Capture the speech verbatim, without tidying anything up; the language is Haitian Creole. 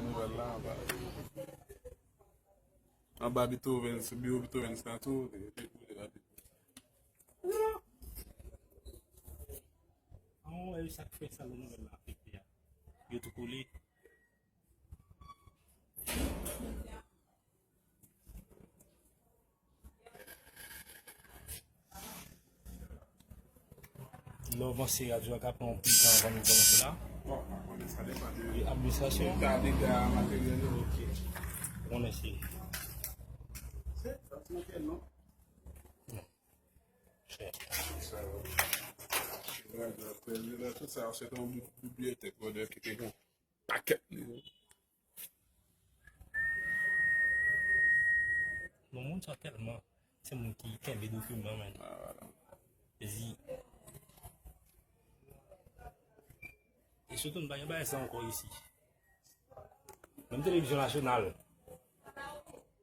Nouvèl la anba. Anba Beethoven, sou biwo Beethoven sa tou, li, li boule la. An wè sa k fè sa lè nouvèl la afekte a. Yo tou kole. Lè w panse radyo a ka pran yon pil tan anvan nou kòmanse la. Bon, mwen konnen sa depann de E administrasyon. Eta dega materyèl yo. Ok. Ou konnen se. Se, sa se nan kèl non? Chè. Sa, radyo a prèv yo la, tout sa, se yon bi-, bibliyotèk, bòdè ki te gen pakèt li. Bon, moun sa tèlman, se moun ki kenbe dokiman, men. Ah, voilà. Zi. E sitou, nou pa gen bagay sa ankò isi. Menm televizyon nasyonal,